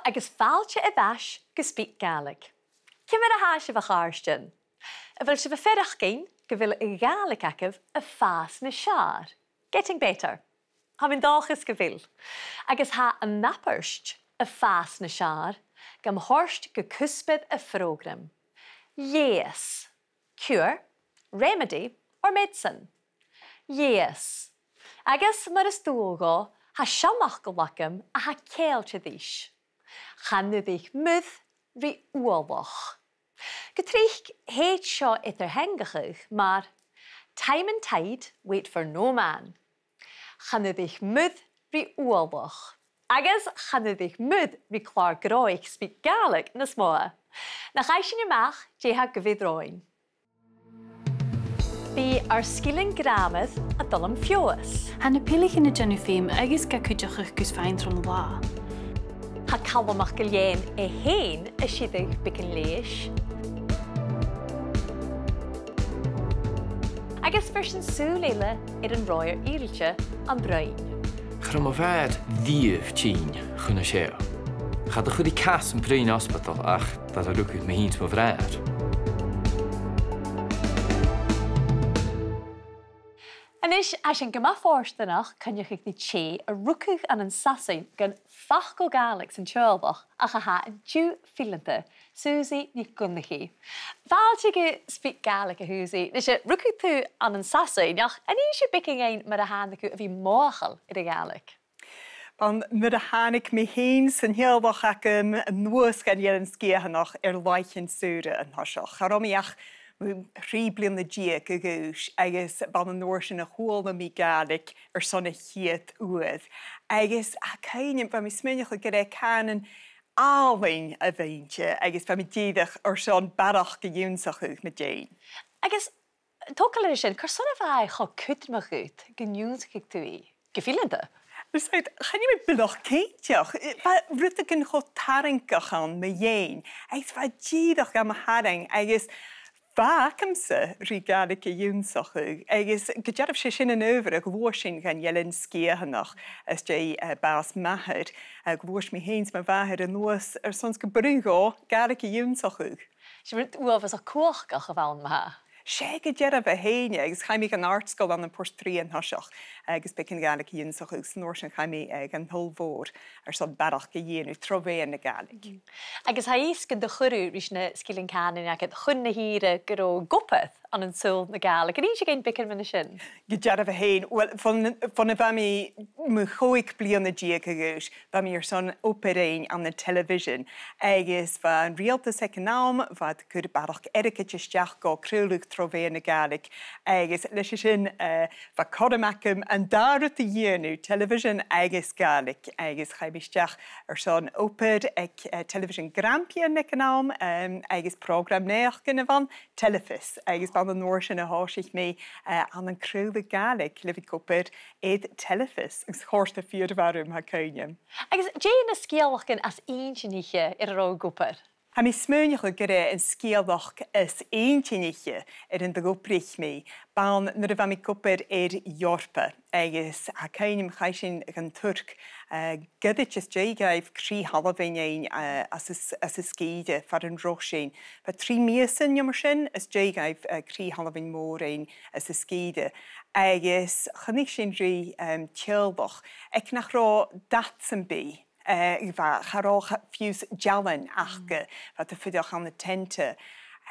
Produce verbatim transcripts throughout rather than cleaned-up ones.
Agus fàilte air ais gu SpeakGaelic. Ciamar a tha sibh, a chàirdean? A bheil sibh a' faireachdainn gu bheil a' Ghàidhlig agaibh a' fàs nas fheàrr? Getting better. Tha mi an dòchas gu bheil. Agus tha an abairt a' fàs nas fheàrr gam thoirt gu cuspair a' phrògraim. Leigheas. Cure, remedy or medicine? Leigheas. Agus mar as dual dhomh, tha seanfhacal agam a tha ceangailte ris. Chan urrainn muir ri ualach. Gu tric thèid seo eadar-theangachadh mar time and tide wait for no man. Chan urrainn muir ri ualach. Agus chan urrainn muir ri clàr-gnothach SpeakGaelic nas motha. Nach fhaigh sinn a-mach dè tha gu bhith romhainn. Bidh ar sgilean gràmair a' dol am feabhas. Tha na peilichean a' dèanamh feum agus ga cuideachadh gus faighinn tron latha. Tha Calum MacIlleathain e fhèin a' sireadh beagan leighis. Agus bheir sinn sùil eile air an roimhear-fhillte, am broinn. Cha robh mo mhàthair riamh tinn chun an seo. Cha do chuir i cas am broinn ospadal ach nuair a rugadh mi fhìn 's mo bhràthair. A-nis, tha sinn gu math fortanach coinneachadh ri tè a rugadh ann an Sasainn gun facal Gàidhlig san teaghlach ach a tha an-diugh fileanta, Susie NicDhonnchaidh. Fàilte gu SpeakGaelic, a Shusie. A-nis, rugadh tu ann an Sasainn, ach an inns thu beagan dhuinn mar a thàinig thu a bhith mothachail air a' Ghàidhlig? Bha, nuair a thàinig mi fhìn 's an teaghlach agam a-nuas dhan Eilean Sgitheanach air làithean-saora an toiseach. Cha robh mi ach mu thrì bliadhna deug a dh'aois, agus b' ann an uair sin a chuala mi Gàidhlig airson a' chiad uair. Agus tha cuimhne agam, bha mi a' smaoineachadh gur e cànan àlainn a bh' innte, agus bha mi dìreach airson barrachd ionnsachadh mu dheidhinn. Agus togail air sin, carson a bha e cho cudromach dhut gun ionnsaich thu i gu fileanta? Is e, chan eil mi buileach cinnteach. Bha rudeigin cho tarraingeach ann mu dheidhinn, agus bha e dìreach gam tharraing, agus bha agamsa ri Gàidhlig ionnsachadh, agus gu dearbh 's e sin an adhbhar a ghluais sinn dhan Eilean Sgitheanach às dèidh, eh, bàs m' athar, a ghluais mi fhìn 's mo mhàthair a-nuas airson 's gum b' urrainn dhomh Gàidhlig ionnsachadh. 'S e rud uabhasach cumhachdach a bh' ann, ma-thà. 'S e gu dearbh fhèin, agus chaidh mi dhan àrd-sgoil ann am Port Rìgh an toiseach, agus beagan Gàidhlig ionnsachadh, 's an uair sin chaidh mi, eh, dhan t-Sabhal Mhòr airson barrachd a dhèanamh tro mheadhan na Gàidhlig. Agus tha fhios gun do chuir thu ris na sgilean cànain agad chun na h-ìre gun robh thu ag obair ann an saoghal na Gàidhlig. An inns thu dhuinn beagan mu dheidhinn sin? Gu dearbh fhèin. Uill, bhon, bhon a bha mi mu chòig bliadhna deug a dh'aois, bha mi airson obair fhaighinn ann an television, agus bha an riaghaltas aig an àm, bha iad a' cur barrachd airgid a-steach gu craoladh tro mheadhan na Gàidhlig, agus leis a sin, eh, bha cothrom agam an dà rud a dhèanamh, television agus Gàidhlig, agus chaidh mi a-steach airson obair aig, eh, television Grampian aig an àm, em, agus prògram naidheachdan a bh' ann, Telefios, agus b' ann an uair sin a thòisich mi, eh, ann an craoladh Gàidhlig le bhith ag obair air Telefios, agus chòrd e fìor mhath rium, tha cuimhne agam. Agus dè na sgeulachdan as inntinniche air an robh thu ag obair? Tha mi a' smaoineachadh gur e an sgeulachd as inntinniche air an do dh'obraich mi, b' ann nuair a bha mi ag obair air Eòrpa, agus tha cuimhne agam chaidh sinn dhan Tuirc, eh, goirid às dèidh dhaibh crith-thalmhainn fhaighinn, eh, às an s-, às an sgìre far an robh sinn. Bha trì mìosan no mar sin às dèidh dhaibh, eh, crith-thalmhainn mhòr fhaighinn às an sgìre. Agus chunnaic sinn ri, em, teaghlach aig nach robh dad sam bith, eh, bha, cha robh cha-, fiù 's dealan aca, bha iad a' fuireach ann an teanta.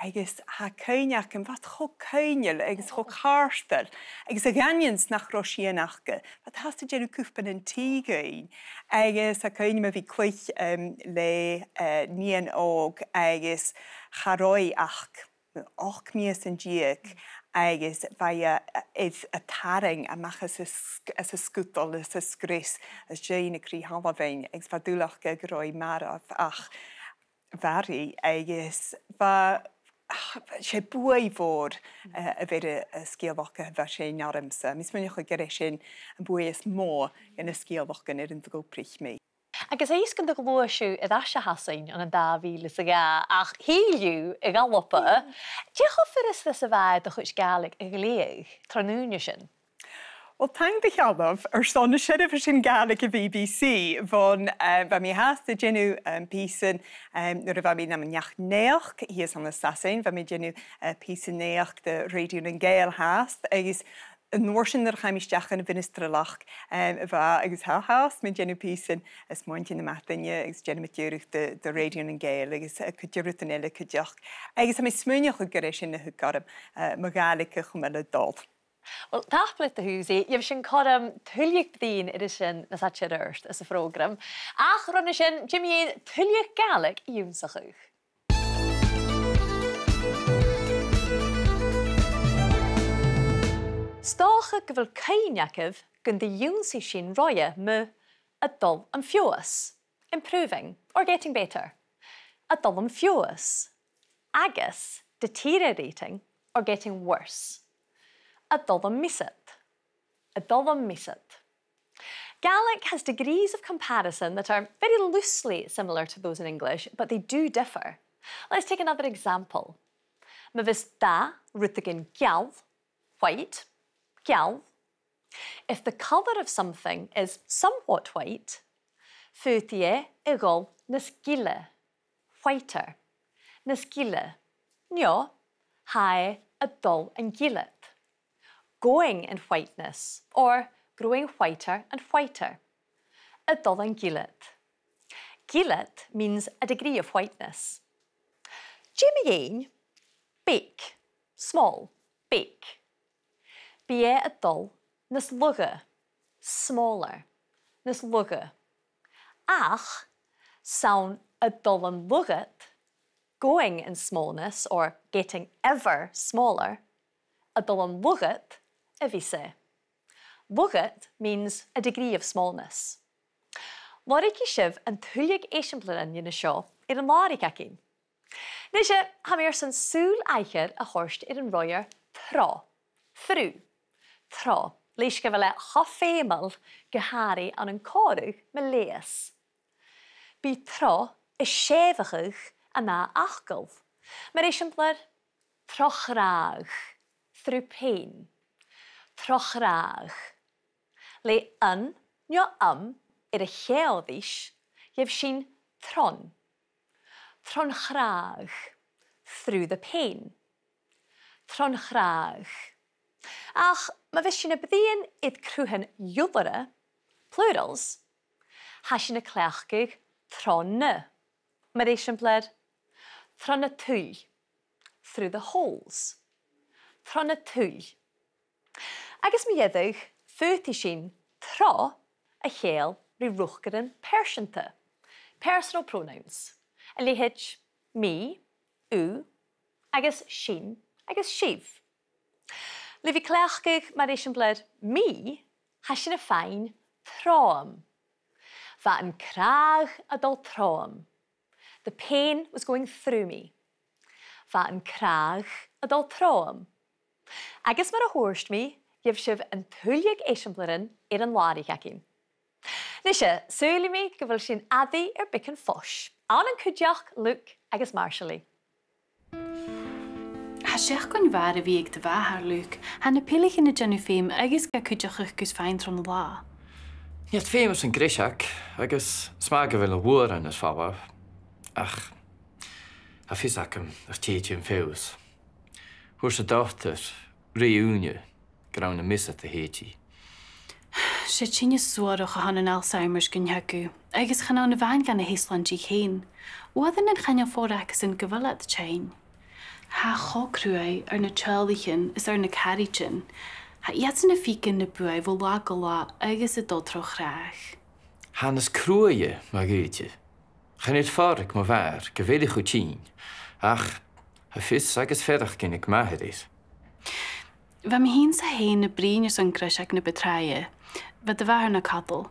Agus tha cuimhne agam, bha iad cho coibhneil agus cho càirdeil, agus a dh'aindeoin 's nach robh sìon aca, bha iad fhathast a' dèanamh cupan an tì dhuinn. Agus tha cuimhne agam a bhith a' cluich, em, le, eh, nighean òg agus cha robh i ach ochd mìosan deug, agus bha i, eh, air a tarraing a-mach às an sg-, às an sgudal, às an sgrios, às dèidh na crith-thalmhainn, agus bha dùil aca gun robh i marbh, ach mhair i, agus bha, ach, 's e buaidh mhòr, eh, a bh' air an, an sgeulachd a bha sin ormsa. Tha mi a' smaoineachadh gur e sin am buaidh as motha de na sgeulachdan air an do dh'obraich mi. Agus tha fhios gun do ghluais thu air ais a Shasainn ann an dà mhìle 's a dhà, ach thill thu a dh'Alba. Dè cho furasta 's a bha e do chuid Gàidhlig a ghlèidheadh tron ùine sin? Uill, taing do Sheonag airson na seirbheisean Gàidhlig a' B B C, bhon, eh, bha mi fhathast a' dèanamh, em, pìosan, em, nuair a bha mi nam neach-naidheachd shìos ann an Sasainn, bha mi a' dèanamh, eh, pìosan naidheachd do Radio nan Gàidheal fhathast, agus an uair sin nuair a chaidh mi a-steach dhan a' mhinistralachd, em, bha, agus tha fhathast mi a' dèanamh pìosan, eh, smaointean nam madainn, agus dèanamh mu dheireadh do, do Radio nan Gàidheal, agus, eh, cuid de rudan eile cuideachd. Agus tha mi a' smaoineachadh gur e sin a thug orm, eh, mo Ghàidhlig a chumail a' dol. Uill, tapadh leat, a Shusie, gheibh sinn cothrom tuilleadh bruidhinn air a sin nas fhaide air adhart sa phrògram. Ach ron a sin, dè mu dheidhinn tuilleadh Gàidhlig ionnsachadh? 'S dòcha gu bheil cuimhne agaibh gun do dh'ionnsaich sinn roimhe mu a' dol am feabhas, improving or getting better, a' dol am feabhas, agus deteriorating or getting worse, a' dol am miosad, a' dol am miosad. Gaelic has degrees of comparison that are very loosely similar to those in English, but they do differ. Let's take another example. Ma bhios dath rudeigin geal, white, geal, if the colour of something is somewhat white, faodaidh e a dhol nas gile, whiter, nas gile, no tha e a' dol an gilead, going in whiteness, or growing whiter and whiter, a' dol an gilead. Gilead means a degree of whiteness. Dè mu dheidhinn beag, small, beag? Bidh e a' dol nas lugha, smaller, nas lugha. Ach 's ann a' dol an lugad, going in smallness or getting ever smaller, a' dol an lugad a bhios e. Lugad means a degree of smallness. Lorgaidh sibh an tuilleadh eisimpleirean dhen seo air an làraich againn. Nise, tha mi airson sùil aithghearr a thoirt air an roimhear tro, through, tro, leis gu bheil e cho feumail gu h-àraidh ann an còmhradh mu leigheas. Bidh tro a' sèimheachadh an ath fhacal. Mar eisimpleir, tro chràdh, through pain. Tro chràdh. Le an no am air a cheangal ris, gheibh sinn tron. Tron chràdh, through the pain. Tron chràdh. Ach ma bhios sinn a' bruidhinn air cruthan iolaire, plurals, tha sinn a' cleachdadh tro na. Mar eisimpleir, tro na tuill, through the holes. Tro na tuill. Agus mu dheireadh, faodaidh sinn tro a cheangal ri riochdairean pearsanta, personal pronouns, a leithid mi, thu, agus sinn, agus sibh. Le bhith a' cleachdadh, mar eisimpleir, mi, tha sinn a' faighinn tromham. Bha an cràdh a' dol tromham. The pain was going through me. Bha an cràdh a' dol tromham. Agus mar a thuirt mi, gheibh sibh an tuilleadh eisimpleirean air an làraich againn. Nise, saoilidh mi gu bheil sinn airidh air beagan fois, ann an cuideachd Luke agus Marsaili. Tha seachdain mhath air a bhith aig do mhàthair, Luke. Tha na pilleachan a' dèanamh feum agus ga cuideachadh gus faighinn tron latha. Nì iad feum airson greiseag, agus 's math gu bheil a' mhuir ann air falbh, ach tha fios agam nach tèid i am feabhas. Thuirt an dotair rè ùine gur ann am miosad a thèid i. 'S e teine suarach a th' ann an Alzheimer's gun teagamh, agus chan ann a-mhàin dhan a h-euslaintich fhèin. Uaireannan chan eil fhios acasan gu bheil iad tinn. Tha e cho cruaidh air na teaghlaichean is air na caraidean. Tha iadsan a' faicinn na buaidh bho latha gu latha agus a' dol tro chràdh. Tha e nas cruaidhe, ma dh'fhaodte. Chan eil fhios aig mo mhàthair gu bheil i cho tinn, ach tha fios agus faireachdainn aig m' athair air. Bha mi fhìn 's e fhèin a' bruidhinn airson greiseag na bu tràithe. Bha do mhàthair na cadal.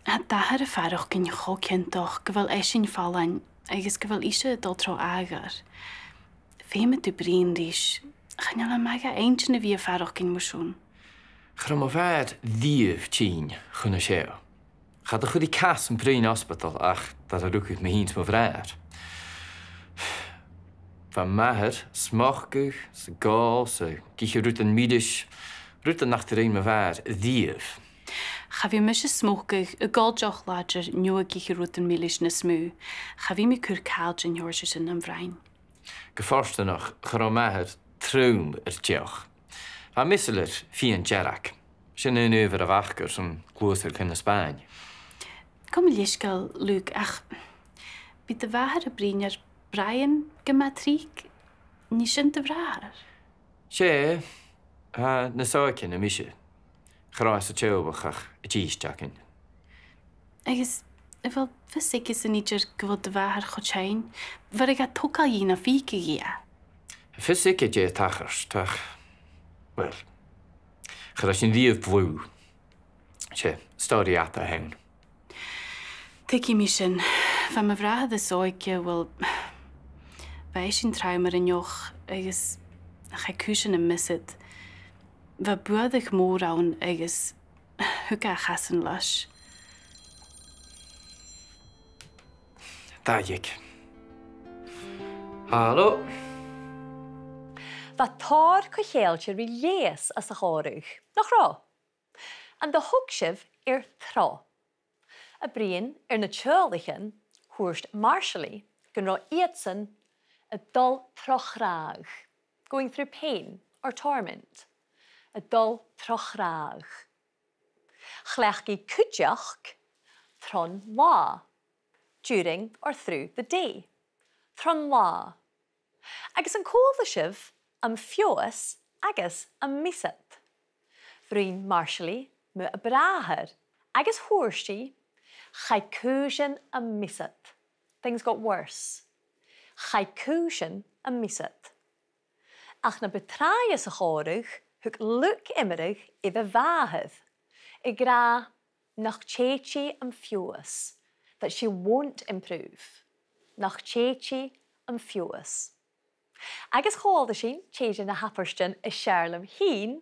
Tha d' athair a' faireachdainn cho ciontach gu bheil esan fallain agus gu bheil ise a' dol tro àmhghar. Feumaidh tu bruidhinn ris. Chan eil e math dha inntinn a bhith a' faireachdainn mar sin. Cha robh mo mhàthair riamh tinn chun an seo. Cha do chuir i cas am broinn ospadal ach dar a rugadh mi fhìn 's mo bhràthair. Bha m' athair a' smocadh, 's a' gabhail, 's ag ithe rudan milis, Rudan nach do rinn mo mhàthair riamh. Cha bhi mise a' smocadh, ag òl deoch làidir, no ag ithe rudan milis nas motha. Cha bhi mi a' cur càil den t-seòrsa sin nam bhroinn. Gu fortanach, cha robh m' athair trom air deoch. Bha e measail air fìon dearg. Sin aon adhbhar a bh' aca airson gluasad chun na Spàinn. Coma leisgeul, Luke, ach bidh do mhàthair a' bruidhinn air Brian gu math tric. An e sin do bhràthair? 'S e, tha e nas òige na mise. Cha robh e sa teaghlach ach an dithis againn. Agus a bheil fios aige-san idir gu bheil do mhàthair cho tinn? Bheireadh e togail dhi nam faiceadh i e. Tha fios aige dè tha a' tachairt, ach, well, cha robh sinn riamh dlùth. 'S e, stòiridh fhada a th' ann. Tuigidh mi sin. Bha mo bhràthair nas òige, well, bha esan trom air an deoch agus chaidh cùisean am miosad. Bha buaireadh mòr ann agus thug e a chasan leis. Dà dhiog. Halò? Bha tòrr co-cheangailte ri leigheas anns a' chòmhradh, nach robh? An do thog sibh air tro? A' bruidhinn air na teaghlaichean, thuirt Marsaili gun robh iadsan a' dol tro chràdh, going through pain or torment. A' dol tro chràdh. Chleachd i cuideachd tron latha, during or through the day. Tron latha. Agus an cuala sibh am feabhas agus am miosad? Bhruidhinn Marsaili mu a bràthair agus thuirt i, chaidh cùisean am miosad. Things got worse. Chaidh cùisean am miosad. Ach na bu tràithe sa chòmhradh, thug Luke iomradh air a mhàthair, ag ràdh nach tèid i am feabhas, that she won't improve. Nach tèid i am feabhas. Agus chuala sinn tè de na h-abairtean as fheàrr leam fhìn,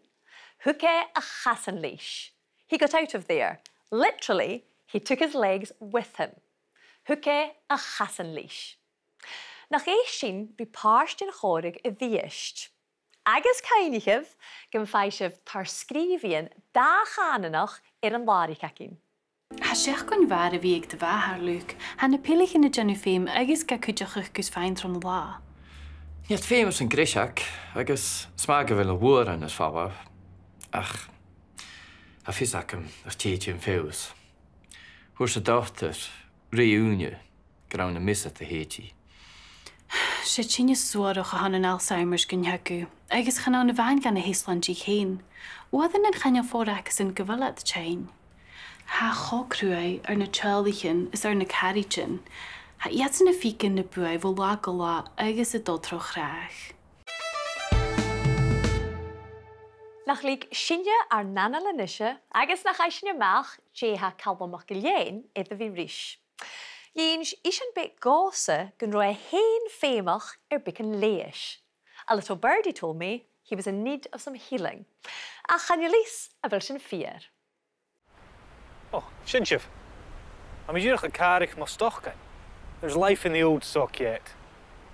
thug e a chasan leis. He got out of there. Literally, he took his legs with him. Thug e a chasan leis. Nach èist sinn ri pàirt den chòmhradh a-rithist. Agus cuimhnichibh gum faigh sibh tar-sgrìobhaidhean dà-chànanach air an làraich againn. Tha seachdain mhath air a bhith aig do mhàthair, Luke. Tha na peilichean a' dèanamh feum agus ga cuideachadh gus faighinn tron latha. Nì iad feum airson greiseag, agus 's math gu bheil na h-uairean air falbh. Ach tha fios agam nach tèid i am feabhas. Thuirt an dotair, rè ùine, gur ann am miosad a thèid i. 'S e teine suarach a th' ann an Alzheimer's gun teagamh, agus chan ann a-mhàin dha na h-euslaintich fhèin. Uaireannan chan eil fhios acasan gu bheil iad tinn. Tha e cho cruaidh air na teaghlaichean is air na caraidean. Tha iadsan a' faicinn na buaidh bho latha gu latha agus a' dol tro chràdh. Nach leig sinne ar n-anail a-nise agus nach fhaigh sinn a-mach dè tha Calum MacIlleathain air a bhith ris. Dh'inns isean beag dhòmhsa gun robh e fhèin feumach air beagan leigheis. A little birdie told me he was in need of some healing. Ach chan eil fhios a bheil sin fìor. Ò, sin sibh. Tha mi dìreach a' càradh mo stocainn. There's life in the old sock yet.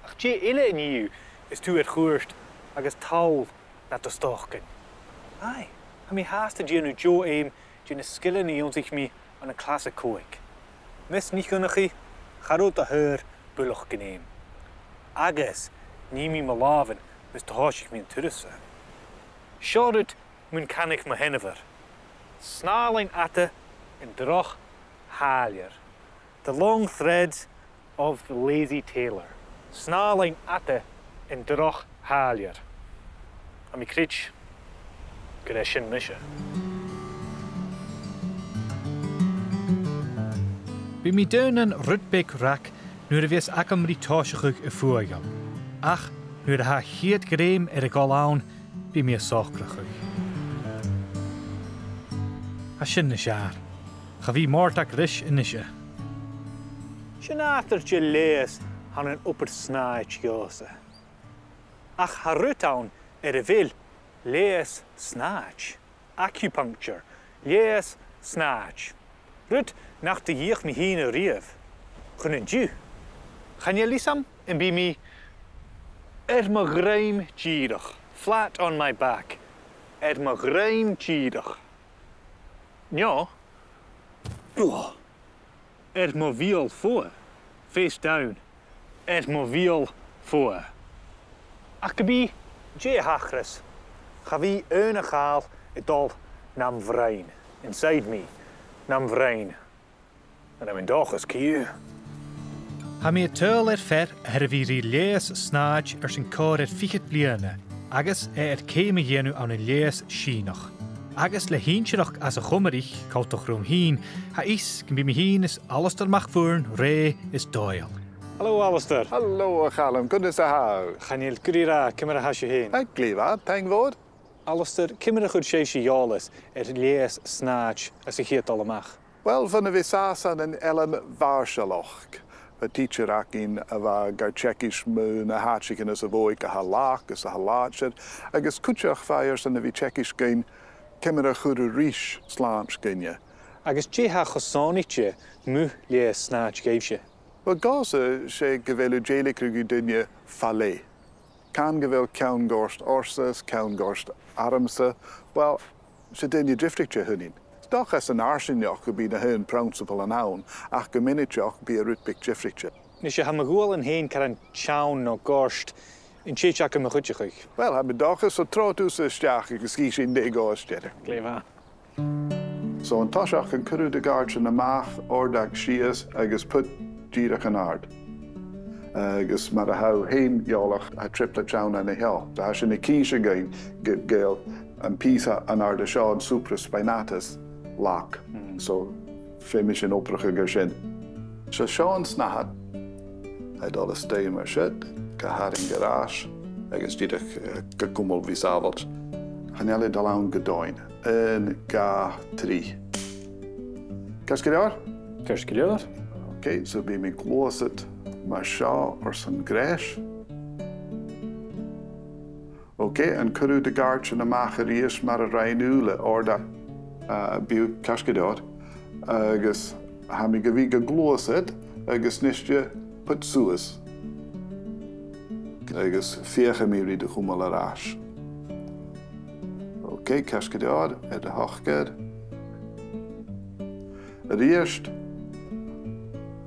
Ach dè eile an-diugh is tu air chuairt agus toll nad stocainn? Aye, tha mi fhathast a' dèanamh deagh fheum de na sgilean a dh'ionnsaich mi ann an clas a còig. Miss NicDhonnchaidh, cha robh do shaor buileach gnè. Agus nì mi mo làmhan mus tòisich mi an turas-sa. Seo rud mun canadh mo sheanmhair. Snàthlainn fhada an droch thàilleir. The long threads of the lazy tailor. Snàthlainn fhada an droch thàilleir. Tha mi a' creidsinn gur e sin mise. Bidh mi daonnan rud beag rag nuair a bhios agam ri tòiseachadh a' fuaigheal. Ach nuair a tha a' chiad ghrèim air a dhol ann, bidh mi a' socrachadh. Tha sin nas fheàrr. Cha bhi mòran ris a-nise. Sin nàdar de leigheas a th' ann an obair snàithid dhòmhsa. Ach tha rud ann air a bheil leigheas snàithid. Acupuncture. Leigheas snàithid. Rud nach do dh'fheuch mi fhìn a-riamh. Chun an-diugh. Chan eil fhios agam am bi mi air mo dhruim dìreach, flat on my back. Air mo dhruim dìreach. No. Air mo bheul fodha. Face down. Air mo bheul fodha. Ach ge bith dè a thachras, cha bhi aon a chàil a' dol nam bhroinn. Inside me. Nam bhroinn. An e am dòchas, Cia? Tha mi a' tadhal air fear a tha air a bhith ri leigheas snàthad airson còrr air fichead bliadhna, agus e air ceum a dhèanamh ann an leigheas Sìneach. Agus le shinnsearachd às a' Chomraich, coltach rium fhìn, tha fhios gum bi mi fhìn is Alasdair MacMhuirn rèidh is dòigheil. Halò, Alasdair. Halò, a Chaluim, ciamar a tha thu? Chan eil gu ro mhath, ciamar a tha sibh fhèin? A, glè mhath, taing mhòr. Alasdair, ciamar a chuir sibhse eòlas air leigheas snàthad anns a' chiad dol a-mach? Uill, bhon a bha sàs ann an Eilean Mhàrshallach, bha tidsear againn a bha gar teagasg mu na h-àiteachan anns a' bhòidh a tha làidir is a tha làidir, agus cuideachd bha i airson a bhith teagasg dhuinn ciamar a chuir i ris slàint dhuinne. Agus dè tha cho sònraichte mu leigheas snàthad dhuibhse? Uill, dhòmhsa, 's e gu bheil thu a' dèiligeadh ri daoine fa leth. Can gu bheil ceann goirt ortsa is ceann goirt ormsa, uill, 's e daoine diofraichte a th' annainn. 'S dòcha anns an fharsaingeachd gum bi na h-aon prionnsabail ann, ach gu mionaideach bidh e rud beag diofraichte. Nise, tha mo ghuailnean fhèin caran teann no goirt, an tèid agam a chuideachadh? Uill, tha mi an dòchas, so trobhad thusa a-steach agus chì sinn dè ghèilleas. Glè mhath. So an toiseach, an cuir thu do ghàirdean a-mach, òrdag sìos agus put dìreach an-àird. Agus mar a tha thu fhèin eòlach, tha trioblaid ann an seo. Tha sin ag innse dhuinn gu, gu bheil am pìos an-àirde seo, an supraspinatus, lag. Mm. So feumaidh sinn obrachadh air sin. So seo an snathad. A' dol a-steach mar sin, ga tharraing air ais, agus dìreach, eh, ga cumail ri sàbhailt. Chan eil e a' dol ann gu domhainn. Aon, dhà, trì. Ceart gu leòr? Ceart gu leòr. Ok, so bidh mi a' gluasad mar seo airson greis. Ok, an cuir thu do ghàirdean a-mach a-rithist mar a rinn thu le òrdag, eh, bidh ceart gu leòr. Agus tha mi gu bhith ga gluasad, agus a-niste put suas. Agus feuchaidh mi ri do chumail air ais. Ok, ceart gu leòr, air do shocair. A-rithist.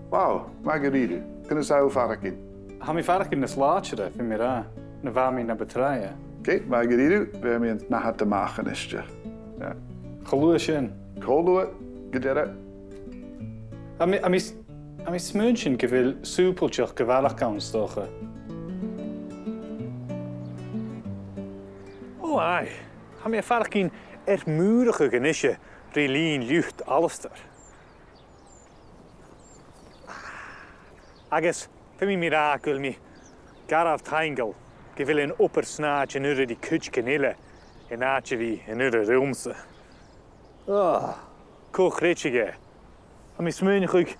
Wow, math dha-rìribh. Ciamar a tha thu a' faireachdainn? Tha mi a' faireachdainn nas làidire, feumaidh mi ràdh, na bha mi na bu tràithe. Ok, math dha-rìribh, bheir mi an t-snathad a-mach a-niste. Yeah. Cho luath sin. Cho luath, gu dearbh. Tha mi, tha mi s-, tha mi a' smaoineachadh gu bheil sùbailteachd gu bhaileach ann, 's dòcha. Ò, aye. Tha mi a' faireachdainn air m' ùrachadh a-nise ri linn liuthad Alasdair. Agus feumaidh mi ràdh gu bheil mi garbh taingeil gu bheil an obair-snàthad an urra ri cuideigin eile an àite a bhith an urra riumsa. Ah, co-chreidte dheth. Tha mi a' smaoineachadh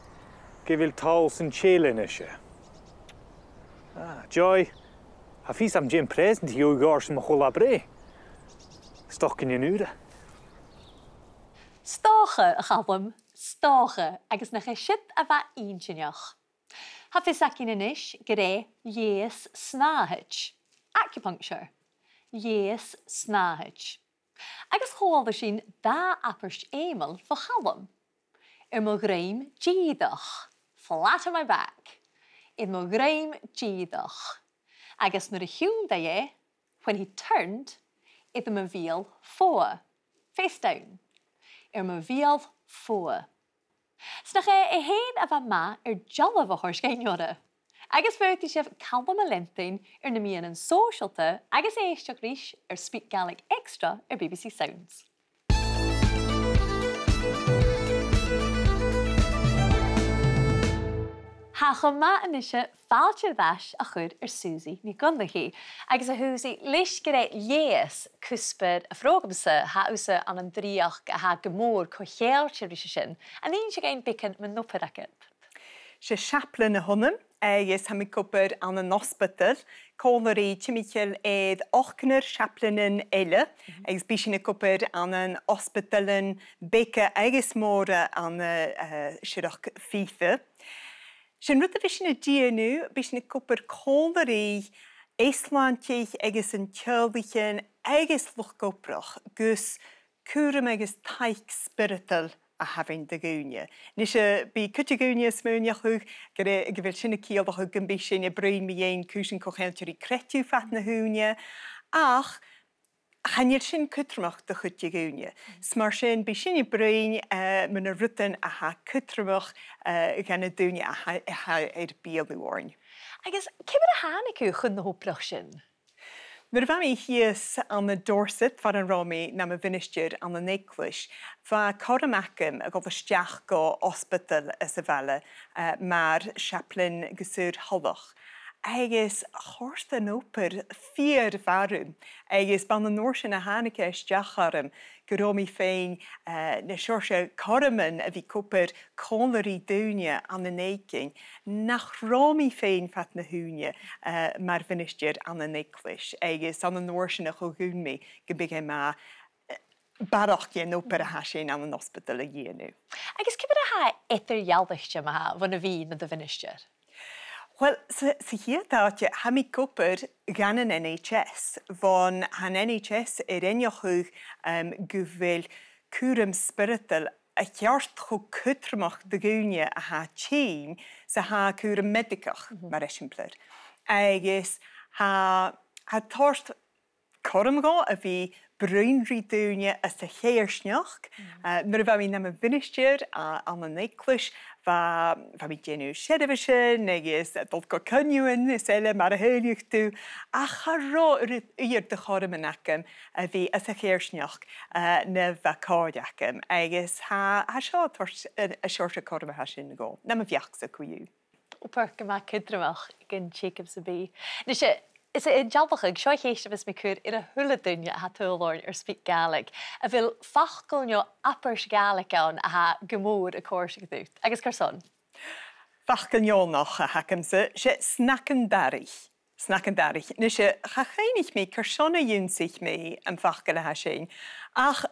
gu bheil toll san t-sèileadh a-nise. Ah, Joy, tha fios agam dè am preusant a gheibh thu airson mo cho-là-breith. 'S dòcha gun inns thu. 'S dòcha, a Chaluim, 's dòcha, agus nach e siud a bha inntinneach. Tha fios againn a-nis gur e leigheas snàthaid, acupuncture, leigheas snàthaid. Agus chuala sinn dà abairt fheumail bho Chaluim. Air mo dhruim dìreach, flat on my back. Air mo dhruim dìreach. Agus nuair a thionndaidh e, when he turned, air mo bheul fodha, face down. Air mo bheul fodha. 'S nach e e fhèin a bha math air dealbh a thoirt dhuinn orra. Agus faodaidh sibh Calum a leantainn air na meadhanan sòisealta agus èisteachd ris air Speak Gaelic Extra air B B C Sounds. Tha e cho math a-nise fàilte air ais a chur air Susie NicDhonnchaidh. Agus a Shusie, leis gur e leigheas cuspair a' phrògraim-sa, tha thusa ann an dreuchd a tha gu mòr co-cheangailte ris a sin. An inns thu dhuinn beagan mun obair agad? 'S e seaplain a th' annam, agus tha mi ag obair ann an ospadal, còmhla ri timcheall air ochdnar seaplainean eile, agus bidh sinn ag obair ann an ospadalan beaga agus mòra ann an, eh, Siorrachd Fhiodha. 'S e an rud a bhios sinn a' dèanamh, bidh sinn ag obair còmhla ri euslaintich agus an teaghlaichean agus luchd-obrach gus cùram agus taic spioradail a thabhann do dhaoine. Nise, bidh cuid de dhaoine a' smaoineachadh gur e, gu bheil sin a' ciallachadh gum bi sinn a' bruidhinn mu dheidhinn cùisean co-cheangailte ri creideamh fad na h-ùine, ach chan eil sin cudromach do chuid de dhaoine. 'S mar sin, bidh sinn a' bruidhinn, eh, mu na rudan a tha cudromach, eh, dha na daoine a tha, a tha air beulaibh oirnn. Agus ciamar a thàinig thu chun na h-obrach sin? Nuair a bha mi shìos ann an Dorset, far an robh mi nam mhinistear ann an eaglais, bha cothrom agam a dhol a-steach gu ospadal anns a' bhaile, eh, mar chaplain gu saor-thoileach. Agus chòrd an obair fìor mhath rium, agus b' ann an uair sin a thàinig e a-steach orm gun robh mi fhèin, eh, na seòrsa cothroman a bhith ag obair còmhla ri daoine ann an èiginn nach robh mi fhèin fad na h-ùine, eh, mar mhinistear ann an eaglais, agus ann an uair sin a cho-dhùin mi gum biodh e math, eh, barrachd dhen obair a tha sin ann an ospadal a dhèanamh. Agus ciamar a tha e eadar-dhealaichte ma-thà bhon a bhith nad mhinistear? Uill, sa, sa chiad àite, tha mi ag obair dhan an N H S, bhon tha an N H S air aithneachadh, em, gu bheil cùram spioradail a cheart cho cudromach do dhaoine a tha tinn 's a tha cùram meudaigeach, mar eisimpleir. Agus tha, tha toirt cothrom dhomh a bhith a' bruidhinn ri daoine anns a' choimhearsnachd. Eh, nuair a bha mi nam mhinistear, a, ann an eaglais, bha, bha mi a' dèanamh seirbheisean agus a' dol gu coinneamhan is eile mar a shaoileadh tu, ach cha robh uiread, uiread de chothroman agam a bhith anns a' choimhearsnachd, eh, na bha còir agam, agus tha, tha seo a' toirt, eh, an seòrsa cothrom a tha sin dhomh, nam bheachd-sa co-dhiù. Obair gu math cudromach gun teagamh sam bith. Nise, is e an dealachadh, seo a' cheist a bhios mi a' cur air a h-uile duine a tha a' tadhal oirnn air SpeakGaelic. A bheil facal no abairt Ghàidhlig ann a tha gu mòr a' còrdadh riut, agus carson? Facal neònach a th' agamsa, 's e snagan-daraich. Snagan-daraich. Nise, cha chuimhnich mi carson a dh'ionnsaich mi am facal a tha sin, ach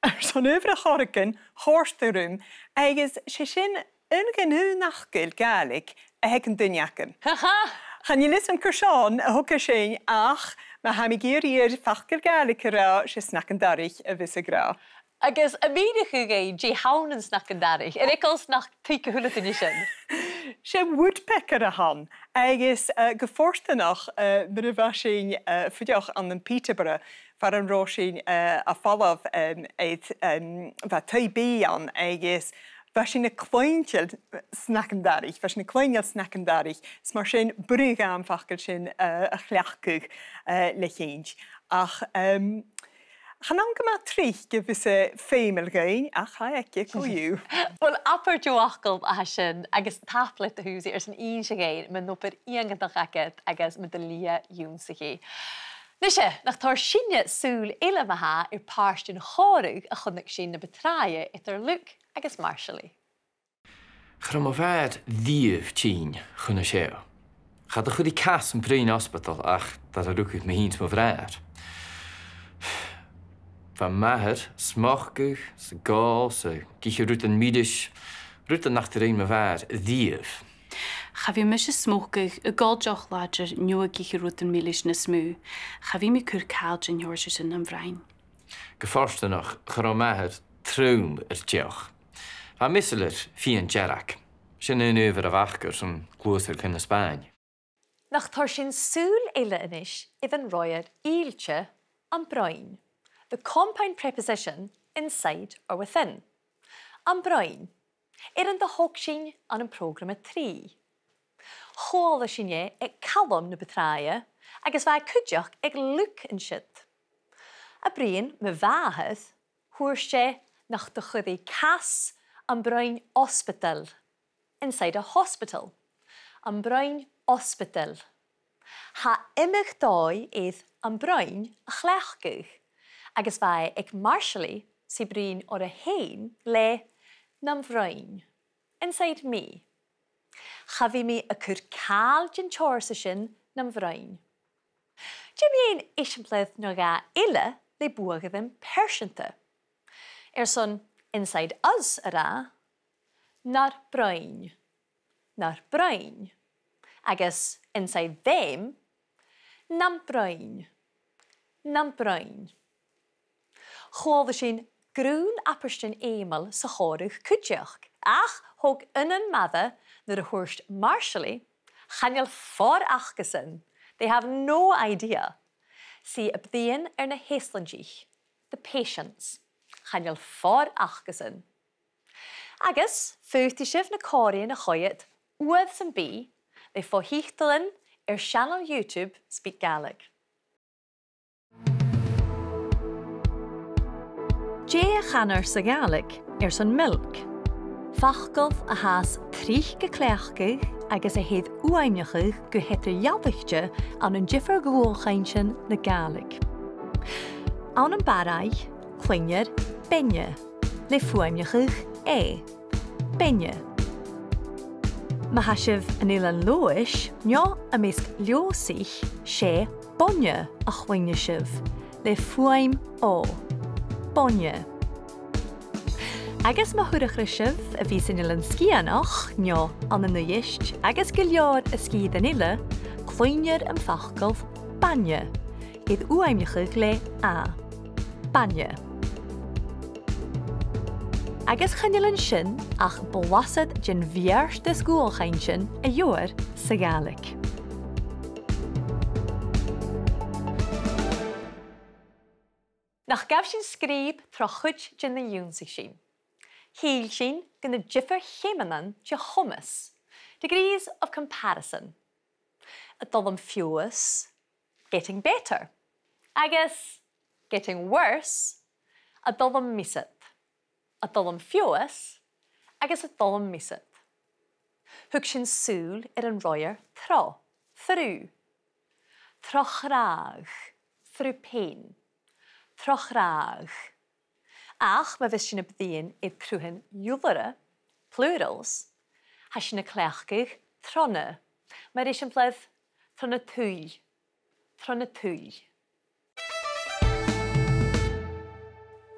airson adhbhar air choreigin, chòrd e rium, agus 's e sin aon de na h-aon fhacail Ghàidhlig a th' aig an duine agam. Ha, ha! Chan eil fhios agam carson a thog e sin, ach ma tha mi ag iarraidh air facal Gàidhlig a ràdh, 's e snagan-daraich a bhios ag ràdh. Agus am mìneachadh e dè th' ann an snagan-daraich, air eagal 's nach tuig a h-uile duine sin? 'S e woodpecker a th' ann, agus, eh, gu fortanach, eh, nuair a bha sinn, eh, a' fuireach ann am Peterborough, far an robh sinn, eh, a' falbh, em, air, em, bha taigh-bìdh ann, agus bha sinn a' cluinntinn snagan-daraich, bha sinn a' cluinntinn snagan-daraich, 's mar sin b' urrainn dhomh am facal sin, eh, a chleachdadh, eh, le cinnt. Ach, em, chan ann gu math tric a bhios e feumail dhuinn, ach tha e aige co-dhiù. Uill, abair deagh fhacal a tha sin, agus tapadh leat, a Shusie, airson innse dhuinn mun obair iongantach agad agus mu do shlighe ionnsachaidh. Nise, nach toir sinne sùil eile ma-thà air pàirt den chòmhradh a chunnaic sinn na bu tràithe eadar Luke agus Marsaili. Cha robh mo mhàthair riamh tinn chun an seo. Cha do chuir i cas am broinn ospadal ach dar a rugadh mi fhìn 's mo bhràthair. Bha m' athair a' smocadh, 's ag òl, 's ag ithe rudan milis, rudan nach do rinn mo mhàthair riamh. Cha bhi mise a' smocadh, ag òl deoch làidir, no ag ithe rudan milis nas motha. Cha bhi mi a' cur càil den t-seòrsa sin nam bhroinn. Gu fortanach, cha robh m' athair trom air deoch. Bha mise air fìon dearg. Sin an adhbhar a bh' aca airson gluasad chun na Spàinn. Nach toir sinn sùil eile a-nis air an roimhear fhillte am broinn, the compound preposition inside or within. Am broinn, air an do thog sinn ann am prògram a trì. Chuala sinn e aig Calum na bu tràithe, agus bha e cuideachd aig Luke an siud. A' bruidhinn mu mhàthair, thuirt e nach do chuir i cas am broinn ospadal, inside a hospital. Am broinn ospadal. Tha iomadh dòigh air am broinn a chleachdadh, agus bha e aig Marsaili 's i a' bruidhinn oirre fhèin le nam bhroinn, inside me. Cha bhi mi a' cur càil den t-seòrsa sin nam bhroinn. Dè mu dheidhinn eisimpleir no dhà eile le buadhairean pearsanta? Airson inside us a ràdh, nar broinn, nar broinn. Agus inside them, nam broinn. Nam broinn. Chuala sinn grunn abairtean fheumail sa chòmhradh cuideachd, ach thog aon mhara nuair a thuirt Marsaili, "Chan eil fòrachd acasan, they have no idea." 'S i a' bruidhinn air na h-euslaintich, the patients. Chan eil fòrachd acasan. Agus faodaidh sibh na còmhraidhean a choimhead uair sam bith le fo-thiotalan air seanail YouTube SpeakGaelic. Dè a chanar sa Ghàidhlig airson milk? Facal a tha tric ga cleachdadh agus a tha air fhuaimneachadh gu h-eadar-dhealaichte ann an diofar dhualchainntean na Gàidhlig. Ann am Barraigh, cluinnear beinne, le fuaimneachadh e. Beinne. Ma tha sibh an Eilean Leòdhais, no am measg Leòdhasaich, 's e boinne a chluinneas sibh, le fuaim o. Boinne. Agus ma thubhairt sibh a bhith san Eilean Sgitheanach, no ann an Uibhist, agus gu leòr de sgìrean eile, cluinnear am facal bainne, air fhuaimneachadh le a. Bainne. Agus chan eil an sin ach blasad den bheartas dhualchainntean a gheibhear sa Ghàidhlig. Nach gabh sinn sgrìob tro chuid de na dh'ionnsaich sinn? Shaoil sinn gu na diofar cheumannan de chomas, degrees of comparison. A' dol am feabhas, getting better, agus getting worse, a' dol am miosad. A' dol am feabhas agus a' dol am miosad. Thug sinn sùil air an roimhear tro, through. Tro chràdh, through pain. Tro chràdh. Ach ma bhios sinn a' bruidhinn air cruthan iolaire, plurals, tha sinn a' cleachdadh tro na, mar eisimpleir, tro na tuill, tro na tuill.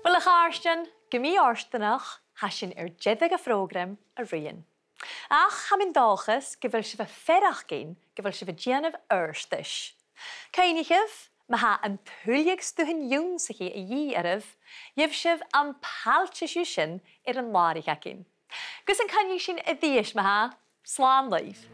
Uill, a chàirdean, gu mì-fhortanach, tha sinn air deireadh a' phrògraim a-rithist. Ach tha mi an dòchas gu bheil sibh a' faireachdainn gu bheil sibh a' dèanamh adhartais. Cuimhnichibh, ma tha an tuilleadh stuthan ionnsachaidh a dhìth oirbh, gheibh sibh am pailteas dhiubh sin air an làraich againn. Gus an coinnich sinn a-rithist, ma-thà, slàn leibh.